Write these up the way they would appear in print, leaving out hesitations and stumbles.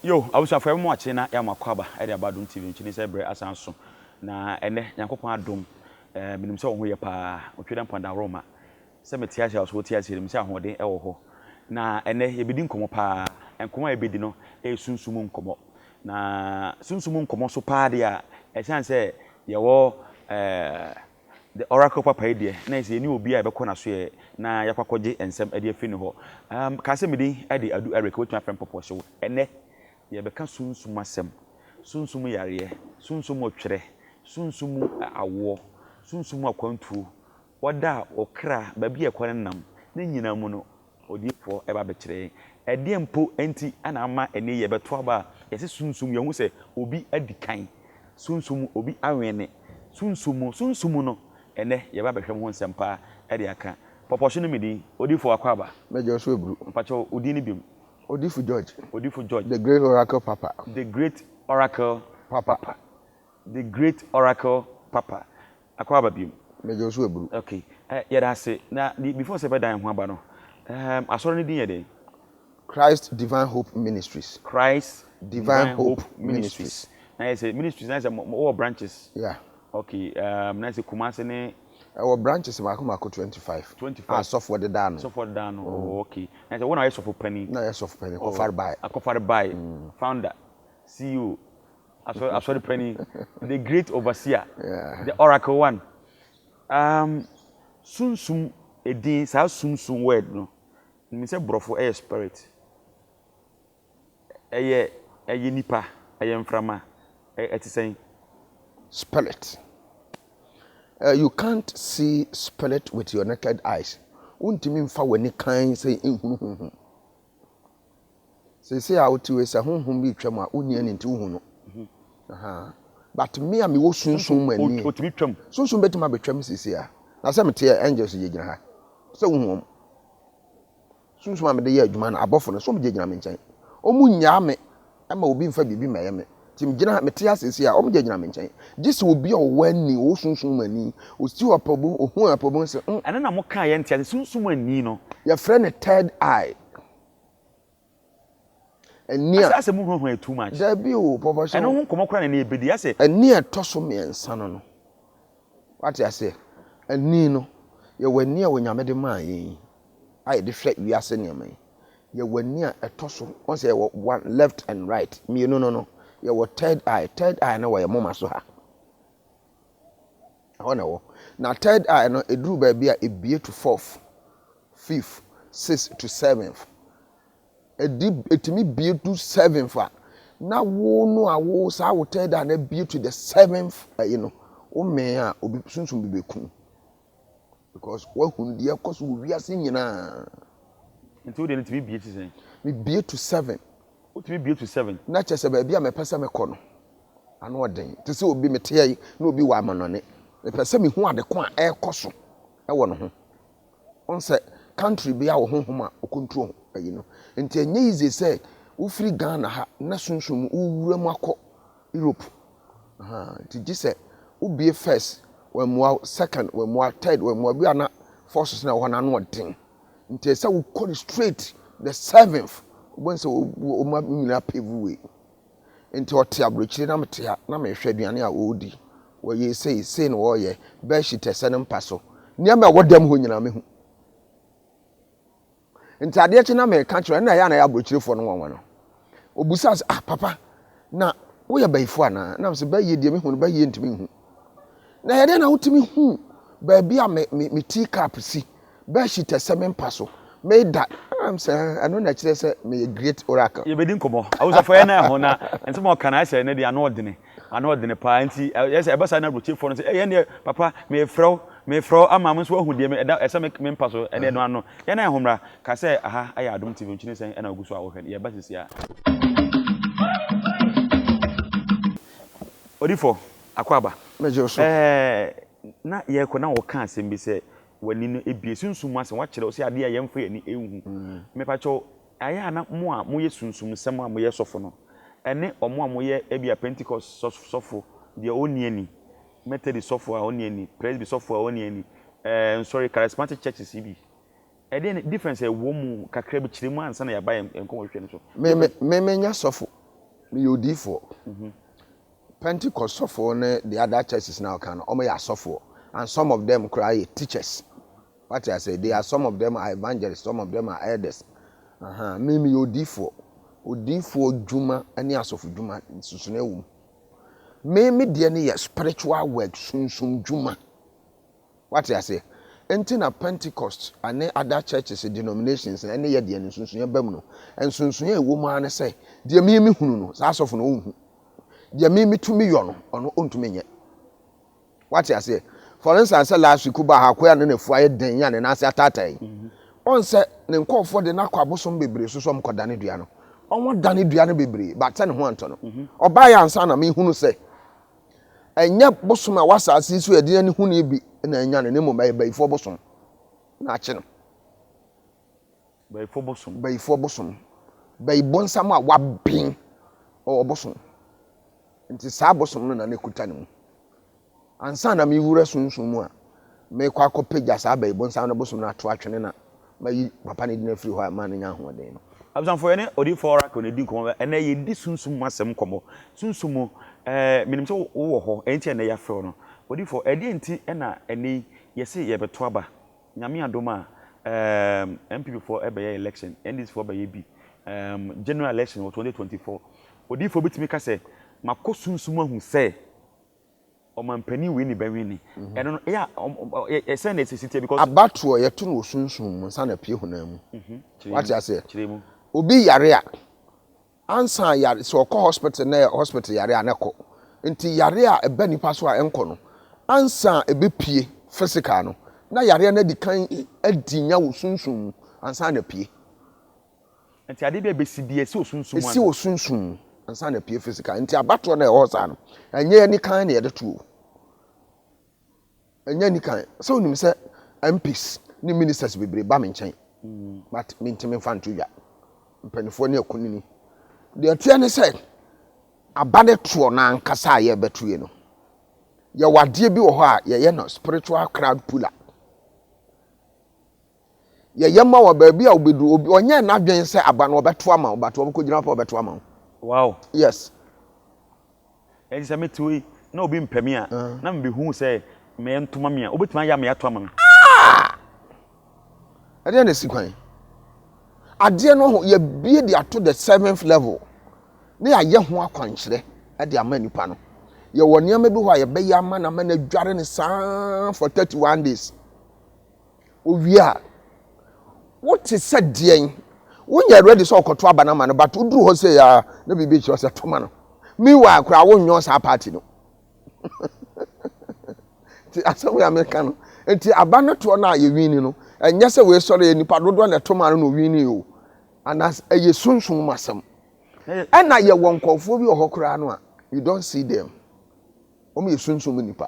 Yo, abusuafo yɛbɛma wakye na yɛama akɔ aba de aba Adom TV nkyini sɛ berɛ asan so. Na ɛnɛ, Nyankopɔn adom, eh, menim sɛ wo ho yɛ paa, otwe dɛ mpo adaworoma. Sɛ mete ase a, wo so wote ase, menim sɛ ahoɔden wɔ hɔ. Na ɛnɛ, yɛbɛdi nkɔmmɔ paa. Nkɔmmɔ a yɛbɛdi no yɛ sunsum mu nkɔmmɔ. Na sunsum mu nkɔmmɔ so paa deɛ a, ɛsiane sɛ yɛwɔ eh, The Oracle papa yi deɛ, na ɛsɛ yɛne obi a yɛbɛkɔ n'asoɛɛ na yɛakɔ akɔgye nsɛm de afiri ne hɔ. Um, kaa sɛ me din de Adu Eric, wobɛtumi afrɛ me Pɔpɔhyew. Ɛnnɛ, yɛbɛka sunsum asɛm, sunsum yareɛ, sunsum twerɛ, sunsum awoɔ, sunsum akwantuo, ɔda a ɔkra, baabi a ɛkɔ ne nam, ne nyinaa mu no, Odiyifoɔ ba bɛkyerɛ yɛn. Ɛdeɛn mpo nti na ama ɛnnɛ yi yɛbɛto aba a yɛse sunsum, yɛhu sɛ obi adi kan, sunsum, obi awene, sunsum mu, sunsum mu no, ɛnnɛ yɛba abɛhwɛ ho nsɛm paa de aka. Pɔpɔhye no me din, Odiyifoɔ Akwaaba. Mɛgye wo so aburu. Mpakyɛw, wo din no biom? Odiyifo George. Odiyifo George. The Great Oracle Papa. The Great Oracle Papa. Papa. The Great Oracle Papa. Akɔ aba biom. Mɛgye wo so aburu. Ok eh yɛda ase na before sɛ yɛbɛdan yɛn ho aba no ehm asɔre no din yɛ dɛn? Christ Divine Hope Ministries. Christ Divine Hope Ministries. Na yɛ sɛ ministries na yɛ sɛ mo wɔ branches? Yeah. Ok ehm na yɛ sɛ Kumasi ne. Ɛwɔ branches mako mako 25. 25. A sɔfoɔ deda ano. Sɔfoɔ deda ano oh ok. Na yɛ sɛ wo na ɔyɛ sɔfo panin? Na yɛ sɔfo panin kɔfare bae. Akɔfare bae founder CEO. Asɔre asɔre panyin, the great overseer, yeah. the oracle one. Um, sunsum edin saa sunsum word no, nim sɛ borɔfo ɛyɛ spirit. Ɛyɛ ɛyɛ nipa, ɛyɛ mframa, ɛte sɛn? Spirit. Uh, you can't see spirit with your naked eyes. Wontumi mfa w'ani kan sɛ nhunu honhom. Seesei a wote wei sɛ honhom bi retwam a wonni ani nti wohu no. Aha. But me a mewɔ sunsum mu ani. Otumi twam. Sunsum bɛtumi abɛtwam seesei a. Na sɛ mete a angels gyinagyina ha. Sɛ wohu wɔn. Sunsum a mede yɛ adwuma no abɔfo no so wɔn gyinagyina me nkyɛn. Wɔn nnyaa me ma obi mfa biribi mmɛyɛ me. Nti megyina ha, mete ha seesei a, wɔn gyinagyina me nkyɛn. Gye sɛ obi a ɔwɔ ani, ɔwɔ sunsum mu ani, ɔsi hɔ pɛ, ohu a pɛ, obehu sɛ, mm. Ɛno na mokaa yɛnte ase, sunsum ani no. Yɛfrɛ no third eye. Ani a. Asɛ asɛ mo huahua yɛ too much. Dabi o, papa sɛ. Ɛno ho nkɔmɔ koraa na ɛnɛ yɛbɛdi asɛ. Ani a ɛtɔ so mmiɛnsa no no, wate aseɛ, ani no, yɛwɔ ani a Onyame de maa yɛn yi, a yɛde hwɛ wiase nneɛma yi. Yɛwɔ ani a ɛtɔ so, wɔn sɛ yɛwɔ one, left and right, mmienu no no, yɛwɔ third eye, third eye no wɔ yɛn moma so ha. Ɛhɔ na ɛwɔ. Na third eye no, ɛduru baabi a ɛbue to fourth, fifth, sixth to seventh. Ɛdi, ɛtumi bue to seventh a, na wo no a wo saa wo third eye no abue to the seventh ɛyi no, wo mmɛn a obi sunsum bi bɛku. Because woahunu deɛ ɛkɔ so wɔ wiase nyinaa. Nti wo deɛ no tumi bue te sɛn? Mebue to seven. Wotumi bue to seven. Na kyerɛ sɛ baabi a mepɛ sɛ mekɔ no, ano ɔden. Te sɛ obi mete ha yi na obi wɔ amanɔne. Mepɛ sɛ mehu ade ko a ɛrekɔ so wɔ ne ho. Wohu sɛ country biara wɔ honhom a ɔcontrol ayi no. Nti ɛnyɛ easy sɛ wofiri Ghana ha na sunsum mu wowura mu akɔ Europe. Ahaa, nti gye sɛ wobue first, wammua wo, second, wammua wo, third, wammua wo. Bi a na forces no a ɛwɔ hɔ no ano ɔden. Nti ɛsɛ sɛ wokɔ no straight, the seventh, wobɛhu sɛ wɔn nyinaa pave way. Nti ɔte aburokyire na mete ha na mehwɛ aduane a ɔredi. Wɔyɛ sei, sei na wɔreyɛ, bedsheet ɛsɛ ne mpa so. Nneɛma a ɛwɔ dɛm hɔ nyinaa mehu. Nti adeɛ kye na meka kyerɛ ɛna ɛyɛ a na ɛyɛ aburokyirefoɔ no nwanwa no. Obusaa sɛ, ah papa, na woyɛ bayifoɔ anaa? Na mesɛ bayie deɛ mehu no bayie ntumi nhu. Na ɛyɛ dɛn na wotumi hu baabi a me, me, me tea cup si, bedsheet ɛsɛ me mpa so, meda, ɛna mesɛ ɛno na ɛkyerɛ sɛ meyɛ great oracle. Yɛbɛdi nkɔmmɔ. Awusafo yɛn nan ho na nsɛm a ɔka no ayɛ sɛ ɛnɛ deɛ ano ɔdene. Ano ɔdene paa nti ɛyɛ sɛ ɛba saa na aburokyefoɔ no sɛ ɛyɛ deɛ papa mefrɛ wo mefrɛ wo ama mo nso wahu deɛ ɛda ɛsɛ me me mpa so ɛne ɛno ano. Yɛn nan ho mmra ka sɛ aha ɛyɛ Adom TV nkyene sɛn ɛna ogu so a wohwɛ no yɛba sisi a. Odifo Akwaaba. Megye wo so. Ɛɛ na yɛrekɔ na wɔka asɛm bi sɛ w'ani no ebue sunsum mu asɛm wakyerɛ wo sɛ adeɛ a yɛmfa yɛn ani nhu. Mepakyɛw ɛyɛ a na mo a moyɛ sunsumsɛm a moyɛ sɔfo no ɛne wɔn a moyɛ ebia Pentecost sɔfo deɛ ɔnni ani, Methodist sɔfo a ɔnni ani, Presby sɔfo a ɔnni ani, ɛɛ nsɔre charismatic churches yi bi ɛdeɛn ne difference a ɛwɔ mu kakra bi kyerɛ mu ansa na yɛaba yɛn nkɔmmɔhwehwɛ no so. Me me me menyɛ sɔfo. Meyɛ odiyifoɔ. Pentecost sɔfoɔ ne the other churches na ɔka no, wɔn yɛ asɔfoɔ and some of them koraa yɛ teachers. Wate ase? They are some of them are evangelists, some of them are elders. Aha, me meyɛ odiyifoɔ. Odiyifoɔ dwuma ne asɔfo dwuma nsusunoɛ wɔ mu. Me me deɛ no yɛ spiritual work, sunsum dwuma. Wate aseɛ? Enti na Pentecost ne other churches, denominations no, ɛne yɛ deɛ no nsonsonoeɛ ba mu no. Nsonsonoeɛ a ɛwɔ mu ara ne sɛ, deɛ me mehunu no, saa asɔfo no ɔnhu. Deɛ me metumi yɔ no, ɔno ɔntumi nyɛ. Wate aseɛ? For instance, sɛ last week wobaa ha, akoa ne n'afu ayɛ den a ne nan ase ataataa yi. Ɔn sɛ ne nkurɔfoɔ de no akɔ abosom bebree so sɛ ɔmkɔdane dua no. Ɔmɔdane dua no bebree, but sɛ ne ho antɔ no. Ɔbaeɛ ansa na mehunu sɛ Ɛnyɛ bosom a ɛwɔ asase yi so a yɛde yɛn ani hu no bi na anya no, na mmom ɛyɛ bayifoɔ bosom na akye no. Bayifoɔ bosom. Bayifoɔ bosom. Bayi bonsam a waben ɔwɔ bosom. Nti saa bosom no na na ɛkuta ne mu. Ansa na mewura sunsum mu a, mekɔ akɔpagya saa bayi bonsam no bosom no ato atwene na mayi papa no din afiri hɔ a ɛma no nya ahoɔden no. Abusuafo, yɛne Odiyifoɔ Oracle na ɛdi nkɔmmɔ. Ɛnnɛ yɛredi sunsum mu asɛm nkɔmmɔ. Sunsum mu, ɛɛ, menim sɛ wowɔ hɔ, ɛno nti ɛnnɛ yɛafrɛ wo no. Odiyifoɔ, ɛdeɛn nti na ɛnnɛ yi yɛse yɛrebɛto aba? Nyame adom a, ɛɛm, NPP foɔ ɛbɛyɛ election, NDC foɔ bɛyɛ bi, ɛɛm, general election wɔ 2024. Odiyifoɔ bɛtumi ka sɛ, makɔ sunsum mu ahu sɛ, Ɔmanpanin wei ne bɛwene. Ɛno no, ɛyɛ a, ɛsɛn na ɛsisi teɛ because. Abatoɔ yɛto no wɔ sunsum mu nsa na apue honam mu. Wate aseɛ? Kyerɛ mu. Obi yare a, ansa yare sɛ ɔkɔ hospital na hospital yare a na ɛkɔ. Nti yare a ɛba nipa so a ɛnkɔ no, ansa ɛbɛpue physical no, na yareɛ no adi kan adi nya wɔ sunsum mu ansa na apue. Nti adeɛ bi a ɛbɛsi biara, ɛsi wɔ sunsum mu ansa. Ɛsi wɔ sunsum mu ansa na apue physical. Nti abatoɔ no a ɛwɔ hɔ saa no, ɛnyɛ ani kan na yɛde to o. Ɛnyɛ ani kan. Sɛ wonim sɛ MPs ne ministers bebree ba me nkyɛn, mm. but mentumi mfa nto dwa. Mpanimfoɔ ne akunini. Deɛ ɛteɛ ne sɛ, aba ne toɔ no ankasa a yɛrebɛto yi no, yɛwɔ adeɛ bi wɔ hɔ a yɛyɛ no spiritual crowd puller. Yɛyɛ ma wɔ baabi a wobɛduru obi ɔnyɛ n'adwene sɛ aba no ɔbɛto ama wo but ɔbɛkɔgyina hɔ ɔbɛto ama wo. Wow. Yes. Ɛnti sɛ mete hɔ yi na obi mpɛ me a uh. na mebɛhu sɛ meyɛ ntoma me a wobɛtumi ayɛ ama yɛato ama me. Ah! Ɛdeɛ na ɛsi kwan. Adeɛ no ho yɛbie de ato the seventh level na yɛayɛ ho akwankyerɛ de ama nipa no. Yɛwɔ nneɛma bi hɔ a yɛbɛyɛ ama no ama no adware no saa for 31 days. Owie a, wote sɛ deɛn? Wonyɛ ready sɛ ɔkɔto aba no ama no but woduru hɔ sɛ ya na biribi kyerɛ sɛ to ma no. Meanwhile koraa wonyɔ saa party no. Nti asɛm yɛ meka no. Nti aba no toɔ no a yɛwini no, ɛnyɛ sɛ wei sɔre yɛ nipa dodoɔ na ɛto ma no na owini o. Anas ɛyɛ sunsum mu asɛm. Ɛna yɛwɔ nkurɔfoɔ bi wɔ hɔ koraa no a you don't see them. Wɔn yɛ sunsum mu nipa.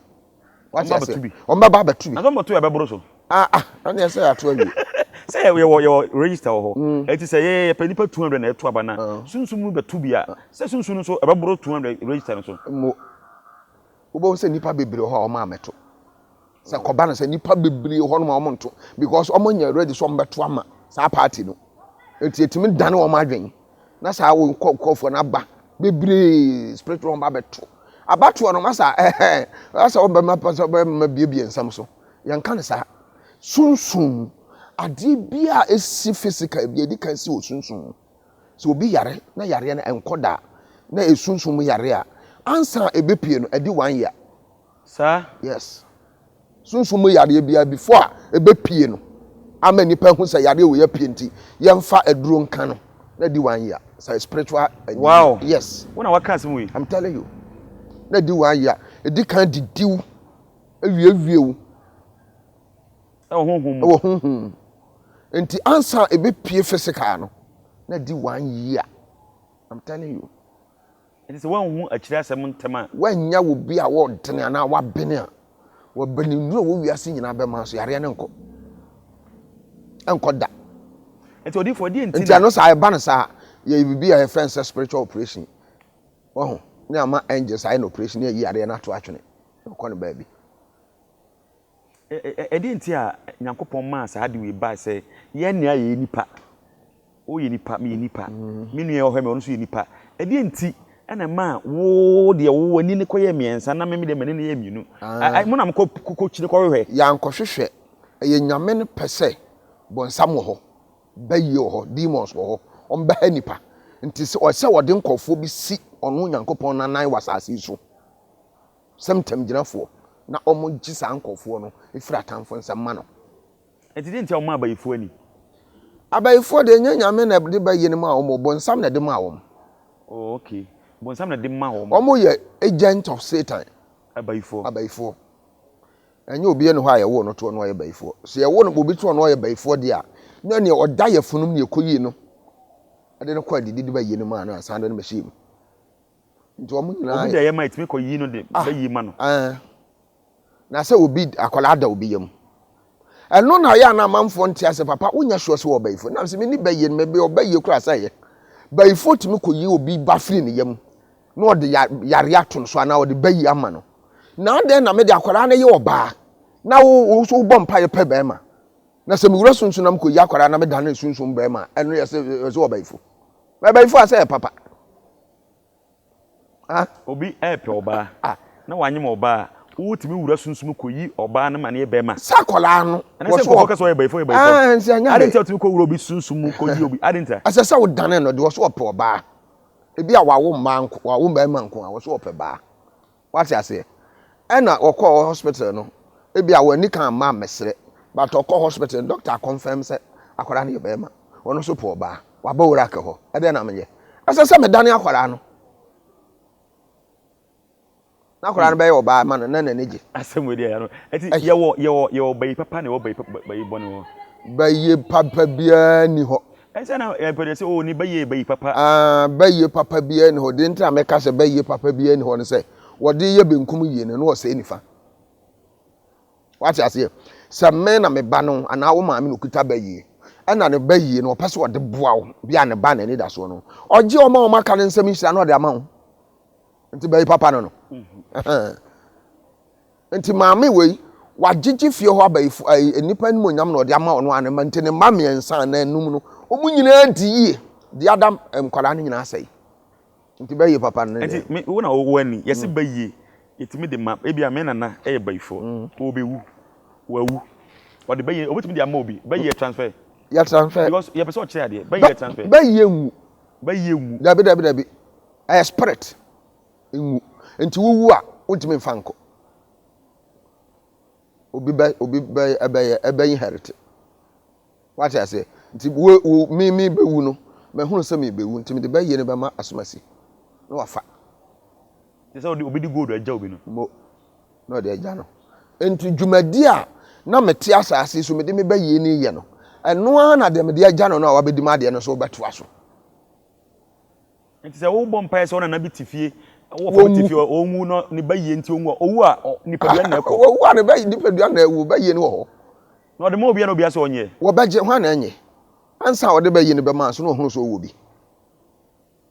Wate ase? Wɔn bɛba abɛto bi. Na sɛ wɔn bɛto yɛ bɛboro so. Ah ah, ɛna ɛsɛ yɛ ato awie. Sɛ yɛ yɛwɔ yɛwɔ register wɔ hɔ. Mm. Eti sɛ yɛ yɛpɛ nipa 200 na ɛto aba na ah. sunsum mu bɛto bi a sɛ sunsum no so ɛbɛboro 200 register no so. Mo wobɛhu sɛ nipa bebree wɔ hɔ a wɔn amɛto. Sɛ kɔba no sɛ nipa bebree hɔ nom a wɔn nto because wɔn nyɛ ready sɛ wɔn bɛto ama saa party no. Eti etumi dane wɔn adwene na saa wɔn nkurɔfoɔ no aba bebree spiritual wɔn ba bɛto. Abatoɔ no masa ɛhɛn asɛ wɔn bɛma pɛ sɛ wɔbɛma biebie nsɛm so yɛn ka no saa. Sunsun mu adeɛ bi a esi physical bi edi kan si wɔ sunsun mu. Sɛ obi yare na yareɛ no ɛnkɔ da na esunsun mu yare a ansa ebepie no ɛdi one year. Saa? Yes. Sunsum mu yareɛ biara before a ɛbɛpie no ama nipa hu sɛ yareɛ wei apue nti yɛmfa aduro nka no na di one year. Sɛ spiritual. Wow. Yes. Wo na waka asɛm wei. I'm telling you. Na di one year. Ɛdi kan didiw awiewie wo. Ɛwɔ honhom mu. Ɛwɔ honhom mu. Nti ansa ɛbɛpie physical no na di one year. I'm telling you. Enti sɛ woanhu akyiri asɛm ntɛm a. Woannya obi a ɔɔdene anaa wabene a, wɔbene nnuru a ɛwɔ wiase nyinaa bɛma nso yareɛ no nkɔ. Ɛnkɔ da. Nti odiyifoɔ, ɛdeɛn nti na. Nti ɛno saa, ɛba no saa, yɛyɛ biribi a yɛfrɛ no sɛ spiritual operation. Wahu? Ne ama angels ayɛ no operation ne ayi yareɛ no ato atwene na ɔkɔ no baabi. Ɛdeɛn nti a Nyankopɔn maa saa ade wei bae sɛ yɛn nea yɛyɛ nipa, woyɛ nipa, meyɛ nipa, me nua a ɔhwɛ me ɔno nso yɛ nipa. Ɛdeɛn nti? Ɛna ɛmaa wo deɛ wo ani no kɔyɛɛ mmiɛnsa na me deɛ m'ani no yɛɛ mmienu. Ah. Mo na mokɔ kɔkyini kɔhwehwɛ. Yɛankɔhwehwɛ. Ɛyɛ Nyame no pɛ sɛ bɔnsam wɔ hɔ, bayie wɔ hɔ, demons wɔ hɔ, wɔbɛha nnipa. Nti sɛ ɔsɛ wɔde nkurɔfoɔ bi si ɔno Nyankopɔn no anan wɔ asase yi so sɛ ntamgyinafoɔ na wɔgye saa nkurɔfoɔ no firi atamfo nsam ma no. Enti deɛ nti a wɔmaa abayifoɔ ani? Abayifoɔ deɛ ɛnyɛ Nyame na ɛde bayie no maa wɔn o, bonsam na ɛde maa wɔn. Oh okay, bonsam na ɛde ma wɔn. Wɔn yɛ agent of Satan. Abayifoɔ. Abayifoɔ. Ɛnyɛ obiara ni hɔ a yɛwoo no toɔ na ɔyɛ bayifoɔ. Sɛ yɛwo no obi toɔ na ɔyɛ bayifoɔ deɛ a, na nea ɔda yafunum na yɛkɔyii no de no kɔ adidi de bayie no maa no ansa de no bɛhyɛɛ mu. Nti wɔn nyinaa. Obi deɛ yɛ ma ɛtumi kɔyi no de ah, bɛyi ma no. Eh. Na sɛ obi akwadaa da obi yam. Ɛno na ɔyɛ a na amanfoɔ nte ase papa wonya sure sɛ wɔ bayifo nam sɛ menni bayie no mebe ɔbayie koraa sɛ ɛyɛ bayifoɔ tumi kɔyi obi ba firi ne yam na ɔde yare ato no so anaa ɔde bayi ama no na adɛn na mede akwadaa no yɛ ɔbaa na wo wo so wobɔ mpaeɛ pɛ bɛrima na sɛ mewura sunsum na mekɔyi akwadaa na medane sunsum bɛrima ɛno yɛ sɛ ɔbayifo bayifo a sɛ yɛ papa. Ah. Obi ɛɛpɛ ɔbaa na wanyem ɔbaa a, wotumi wura sunsum kɔyi ɔbaa no ma no yɛ bɛrima. Sɛ akwadaa no. Ɛnɛ sɛ nkurɔfoɔ ka sɛ ɔyɛ bayifo ɔyɛ bayifo. Ah, nti ɛnyɛ Ade nti a wotumi kɔwura obi sunsum mu kɔyi obi ade nti a. Ɛsɛ sɛ wodane no deɛ ɔsɛ ɔpɛ ɔbaa. Ebi a wawo mmaa nko wawo mmarima nko a ɔsɛ ɔpɛ baa. Wate aseɛ? Ɛna ɔkɔɔ hospital no, ebi a w'ani kan amma ammɛsrɛ, but ɔkɔ hospital no, doctor confirm sɛ akwadaa no yɛ bɛrima, ɔno nso pɛ ɔbaa, waba Oracle hɔ, ɛdeɛn na menyɛ? Ɛsɛ sɛ medane akwadaa no. Na akwadaa no bɛyɛ ɔbaa ma no, na n'ani gye. Asɛm wei deɛ ɛyɛ Ɛti yɛwɔ yɛwɔ yɛwɔ bayi papa na yɛwɔ bayi bayi bɔne wɔ. Bayi papa biara ni hɔ. Ɛsɛ na yɛpɛ deɛ sɛ o ne bayie bayi papa. Ah, bayie papa biara ni hɔ. Deɛ nti a mɛka sɛ bayie papa biara ni hɔ no sɛ wɔde yɛ benkum yie no na wɔsɛe nifa. Wate aseɛ? Sɛ me na me ba no anaa wo maame na okuta bayie ɛna ne bayie no ɔpɛ sɛ ɔde boa wo bi a ne ba na ani da soɔ no ɔgye ɔma wɔn aka ne nsɛm nhyira na ɔde ama wo nti bayi papa no no. Mhm. Nti maame wei, wagyegye fie hɔ abayifo ayi nnipa animuonyam na ɔde ama ɔno ara ne mma nti ne mma mmiɛnsa anaa enum no wɔn nyinaa di yie de ada nkwadaa no nyinaa asɛe nti bɛyie papa no ne nti me wo na wo ani yɛsi mm. bɛyie yɛtumi de ma ebi a me nana yɛ bayifoɔ mm. ɔbɛwu wawu ɔde bɛyie ɔbɛtumi de ama obi bɛyie transfer yɛ transfer because yɛpɛ sɛ ɔkyerɛ adeɛ bɛyie transfer bɛyie nwu bɛyie nwu dabi dabi dabi ɛyɛ spirit nwu. Nti wowu a, wontumi mfa nkɔ. Obi bɛ obi bɛ ɛbɛyɛ ɛbɛ inherit. Wate aseɛ? Nti wo wo me me bɛwu no, mahunu sɛ merebɛwu nti mede bɛyie no bɛma asomasi na wafa. Te sɛ obi de gold agya obi no. Mo na ɔde agya no. Nti dwumadi a na mete asase so mede me bɛyie no yɛ no, ɛno ara na deɛ mede agya no no a wabɛdi m'adeɛ no nso wobɛtoa so. Nti sɛ wobɔ mpaeɛ sɛ wo nana bi te fie, wɔ fam te fie, ɔnwu na ne ba yie nti ɔnwu a, ɔwu a nipadua no na ɛkɔ. Ɔwu a ne ba nipadua na ɛwu, ba yie no wɔ hɔ. Na ɔde ma obi a na obi asɛ ɔnyɛ. Wɔbɛgye, hwan na ɛnyɛ? Ansa a ɔde bɛyie no bɛma nso na ɔhunu sɛ ɔwɔ bi.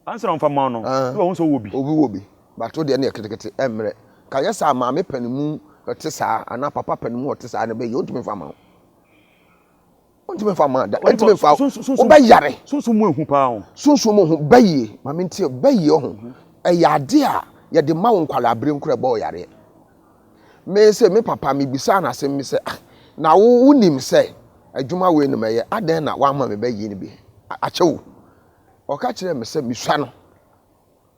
Ansa na ɔmfa ma no, na ɔhunu sɛ ɔwɔ bi. Obi wɔ bi, but wo deɛ no yɛ ketekete, ɛmmerɛ. Ka nyɛ saa maame panimu ɔte saa anaa papa panimu ɔte saa na bɛyie, ɔntumi mfa ma wo. Wontumi mfa mma da. Ɛntumi mfa wobɛyare. Sunsun mu ehu paa o. Sunsun mu hu bɛyie. Maame ntie bɛyie ɔho. Ɛyɛ ade a yɛde ma wo nkwadaa bere nkora ɛbɔ ɔyareɛ. Me sɛ me papa me bisaa no asɛm bi sɛ ah na wo wonim sɛ adwuma wei na mɛyɛ adɛn na wamma me bɛyie no bi akyɛ wo. Ɔka kyerɛɛ me sɛ mesua no.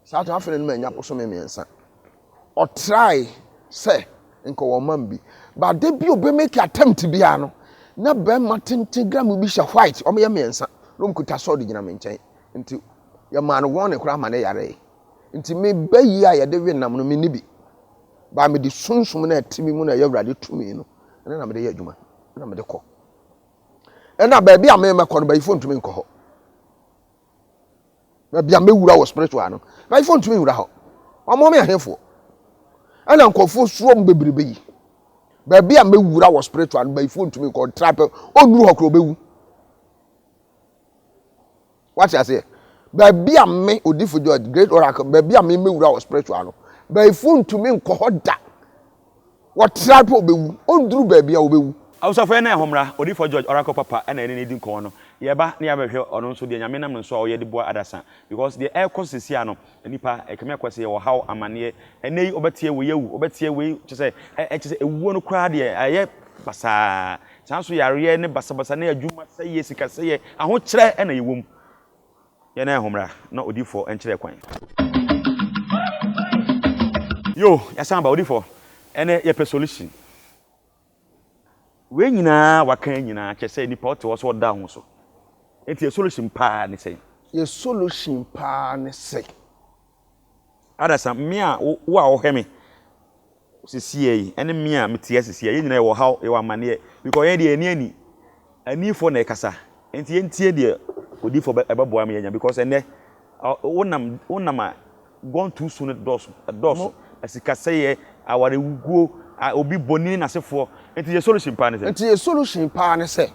Saa ta afei na manya bosome mmiɛnsa. Ɔtrae sɛ nka wɔma me bi. But da bi obe make attempt biara no, na bɛrima tenten gram bi hyɛ white, wɔyɛ mmiɛnsa, na wɔkuta sword gyina me nkyɛn. Nti yɛmaa no warning koraa ma ne yaree. Nti me ba yi a yɛde we nam no, menni bi. Ba mede sunsum na ɛte me mu na ɛyɛ Awurade tumi no, ɛno na mede yɛ adwuma, ɛna mede kɔ. Ɛna baabi a memɛkɔ no, bayifo ntumi nkɔ hɔ. Baabi a mɛwura wɔ spiritual no, bayifo ntumi nwura hɔ. Wɔn me ahefoɔ. Ɛna nkurɔfoɔ suro mu bebrebe yi. Baabi a mɛwura wɔ spiritual no, bayifo ntumi nkɔ. Ɔtra pɛ, ɔnnuru hɔ koraa ɔbɛwu. Wate aseɛ? Baabi a me, Odifo George, Great Oracle, baabi a me mɛwura wɔ spiritual no, bayifo ntumi nkɔ hɔ da. Wɔtra pɛ ɔbɛwu. Ɔnduru baabi a ɔbɛwu. Abusuafo yɛn nan ɛhɔ mmra. Odiyifoɔ George Oracle Papa na yɛne no redi nkɔmmɔ no. Yɛba na yɛabɛhwɛ ɔno nso deɛ Nyame nam ne so a ɔyɛ de boa adasa because deɛ ɛrekɔ so seesei ano nnipa ɛkame akɔ sɛ yɛwɔ haw amaneɛ ɛnɛ yi wobɛteɛ wei awu wobɛteɛ wei kyɛ sɛ ɛkyɛ sɛ ewuo no koraa deɛ ayɛ basaa saa nso yareɛ ne basabasa ne adwuma sɛyɛ sika sɛyɛ ahokyerɛ ɛna yɛwɔ mu yɛn na ɛhomra na odifoɔ nkyerɛ kwan. Yo yɛasan ba odifoɔ ɛnɛ yɛpɛ solution. Wei nyinaa waka yi nyinaa kyerɛ sɛ nipa ɔte hɔ sɛ ɔda ho so. Nti yɛ solution paa ne sɛn? Yɛ solution paa ne sɛ. Adasa, me a wo a wohwɛ me sisiɛ yi ɛne me a mete ha sisiɛ yɛn nyinaa yɛwɔ haw, yɛwɔ amaneɛ because yɛn deɛ yɛn ani ani anifoɔ na ɛkasa. Nti yɛntie deɛ odiifoɔ ɛbɛboa me yɛnya because ɛnɛ Wonam wonam a gone too soon no dɔɔso ɛdɔɔso asikasɛeɛ awarewuguo obi bɔni ne n'asefoɔ nti yɛ solution paa ne sɛ. Nti yɛ solution paa ne sɛ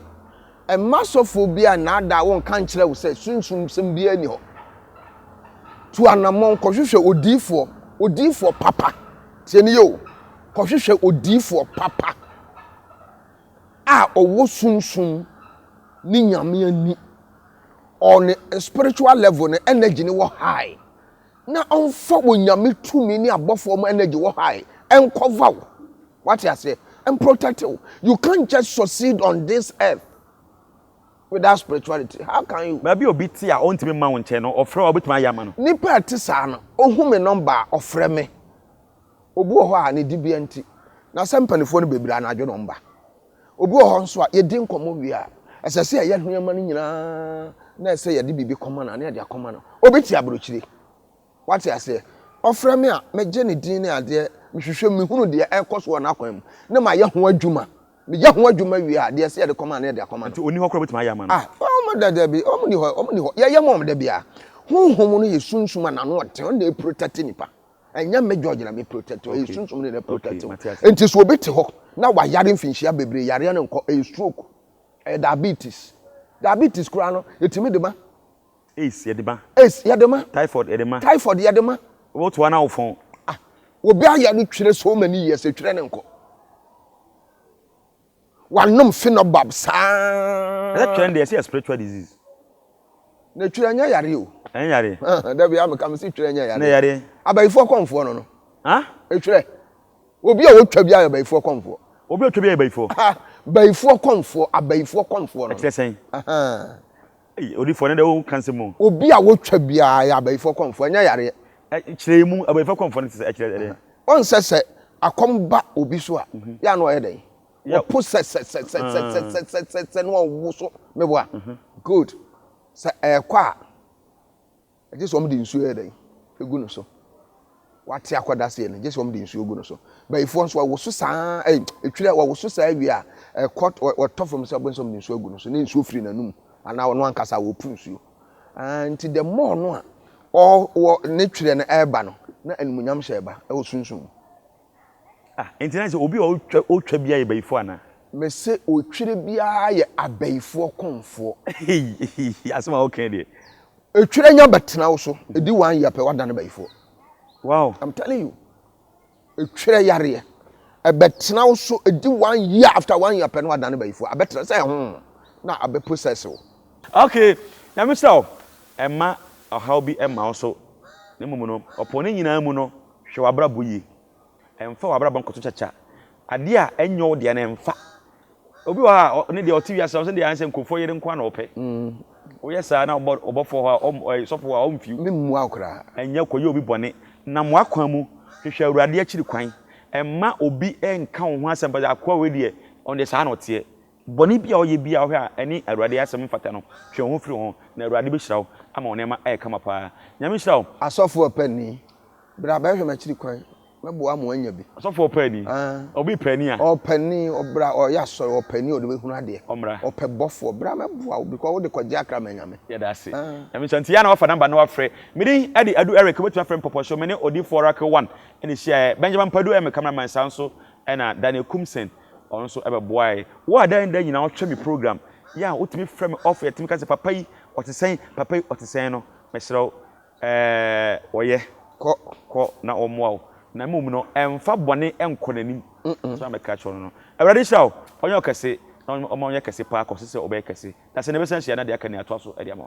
mma sɔfoɔ bi a nnaadaa wo nka nkyerɛ wo sɛ sunsumsɛm biara nni hɔ. Tu anammɔn kɔhwehwɛ odiyifoɔ, odiyifoɔ papa. Tie ne yie o, kɔhwehwɛ odiyifoɔ papa a ɔwɔ sunsum ne Nyame ani. On spiritual level no energy no wɔ high na ɔmfa wɔ nyame tumi ne abɔfoɔ mu energy wɔ high ɛnkɔva wo wate aseɛ ɛmprotect wo. You can't just succeed on this earth without spirituality. How can you? Baabi a obi te a ɔntumi mma wo nkyɛn no, ɔfrɛ wo a wobɛtumi ayɛ ama no? Nipa a ɛte saa no, ɔhu me number a, ɔfrɛ me. Obi wɔ hɔ a ne dibea nti, na sɛ mpanimfoɔ no bebree anadwo na wɔba. Obi wɔ hɔ nso a, yɛdi nkɔmmɔ wie a, ɛsɛ sɛ yɛyɛ nneɛma no nyinaa na ɛsɛ yɛde biribi kɔma no a, na yɛde akɔma no. Obi te aburokyire. Wate aseɛ? Ɔfrɛ me a, megye ne din ne adeɛ, mehwehwɛ mu, mehunu deɛ ɛrekɔ so wɔ n'akwan mu, na mayɛ ho adwuma. Meyɛ ho adwuma wie a, deɛ ɛsɛ yɛde kɔma no, na yɛde akɔma no. Nti ɔnni hɔ koraa wobɛtumi ayɛ ama no? Ah, wɔn da dabi, wɔn nni hɔ, wɔn nni hɔ. Yɛyɛ ma wɔn da biara. Honhom no yɛ sunsum a n'ano ɔden, ɔno na ɛprotɛte nipa. Ɛnyɛ me George na me protect o, ɛyɛ sunsum no na protect o. Nti sɛ obi te hɔ na wayare mfinhyia bebree, yareɛ no nkɔ, ɛyɛ stroke, ɛyɛ diabetes. Diabetes koraa no, yɛtumi de ma. AIDS yɛde ma. AIDS yɛde ma. Typhoid yɛde ma. Typhoid yɛde ma. Wotoa na wofɔn. Ah, obi ayare twerɛ so many years, etwerɛ no nkɔ. Wanom phenobab saa. Ɛsɛ twɛn deɛ ɛsɛ yɛ spiritual disease. Na twerɛ nyɛ yareɛ o. Ɛnyɛ yareɛ. Dabi a meka mesi twerɛ nyɛ yareɛ. Na yareɛ. Abayifoɔ kɔnfoɔ no no. Ha? Etwerɛ. Obi a otwa bi ayɛ bayifoɔ kɔnfoɔ. Obi a otwa bi ayɛ bayifoɔ. Ha, bayifoɔ kɔnfoɔ, abayifoɔ kɔnfoɔ no. Ɛkyerɛ sɛn? Ei, odifoɔ ne deɛ wo ka nsɛm o. Obi a wotwa biara yɛ abayifoɔ kɔnfoɔ, ɛnyɛ yareɛ. Kyerɛ mu, abayifoɔ kɔnfoɔ no te sɛ ɛkyerɛ ɛdeɛ. Ɔnsɛ sɛ akɔm ba obi so a, yɛ a na ɔyɛ dɛn? Wɔpo sɛsɛsɛsɛsɛsɛsɛsɛ na wɔwo so meboa. Good. Sɛ ɛrekɔ a, ɛgye sɛ wɔde nsuo yɛ dɛn? Egu no so. Wate akɔda seɛ no, gye sɛ wɔde nsuo gu no so. Bayifoɔ nso wɔwo so saa, ɛy, etwiri a wɔwo so saa wie a, ɛkɔ, wɔtɔ fam sɛ wɔbɛn sɛ wɔde nsuo agu no so, ne nsuo firi n'anum anaa ɔno ankasa wɔpu nsuo. Ah, nti the more no a ɔwɔ ne twerɛ no ɛreba no, na animuonyam hyɛ ɛba ɛwɔ sunsum mu. Ah, nti na sɛ obi a ɔtwa ɔtwa biara yɛ bayifoɔ anaa? Mese otwere biara yɛ abayifoɔ kɔmfoɔ. Asɛm a woka deɛ. Etwerɛ nya bɛtena wo so, ɛdi one year pɛ woadane bayifoɔ. Wow. I'm telling you. Etwerɛ yareɛ. Ɛbɛtena wo so, ɛdi one year after one year pɛ na woadane bayifoɔ. Abɛtena sɛ ɛho na abɛ process wo. Okay, Nyame hyira wo. Ɛmma ɔhaw bi mma wo so, na mmom no, ɔpɔn ne nyinaa mu no, hwɛ w'abrabɔ yie. Mfa w'abrabɔ nkɔto kyakya. Adeɛ a ɛnyɛ wo deɛ no, mfa. Obi wɔ hɔ a, ne deɛ ɔte wiase ɔsɛ deɛ ayɛ sɛ nkurɔfoɔ yere nko ara na ɔpɛ. Woyɛ saa na ɔbɔ ɔbɔfoɔ hɔ a, ɔm ɛɛ sɔfo hɔ a, ɔmfi wo. Memmua wo koraa. Ɛnyɛ kɔyɛ obi bɔne. Nam w'akwan mu, hwehwɛ Awurade akyiri kwan. Mma obi nka wo ho asɛm pa sɛ, akoa wei deɛ, ɔno deɛ saa na ɔteɛ. Bɔne bi a ɔyɛ biara wohwɛ a ɛne Awurade asɛm mfata no, twe wo ho firi ho, na Awurade bɛhyira wo ama wo nneɛma ayɛ kama paa. Nyame nhyira wo. Asɔfoɔ panin, bra bɛhwɛ m'akyiri kwan, mɛboa ama woanya bi. Ɔsɔfoɔ panin, obi panin a. Ɔpanin, ɔbra ɔyɛ asɔre, ɔpanin ɔde bɛhunu adeɛ. Ɔmmra. Ɔpɛ bɔfoɔ, bra mɛboa wo because wode kɔgye akra ma Nyame. Yɛda ase. Nyame nhyira. Nti yɛ a na wafa number na wafrɛ. Me din de Adu Eric, wobɛtumi afrɛ me Pɔpɔhyew, me ne Odiyifoɔ Oracle One na ɛhyiaeɛ. Benjamin Padu yɛ me camera man, saa nso na Daniel Kumsen Ɔno nso bɛboae. Wo a daa ne daa nyinaa wohwɛ me program yi a wotumi frɛ me off yɛtumi ka sɛ papa yi ɔte sɛn, papa yi ɔte sɛn no, mesrɛ wo ɛɛ ɔyɛ. Kɔ. Kɔ na ɔmmoa wo. Na mmom no, ɛmfa bɔne nkɔ n'anim. Sɛ mɛka kyerɛ no no. Awurade nhyira wo. Ɔnyɛ wo kɛse. na ɔma ɔnyɛ kɛse paa kɔsi sɛ ɔbɛyɛ kɛse. Na sɛ ne bɛsan hyia na deɛ aka ni atoa so de ama wo.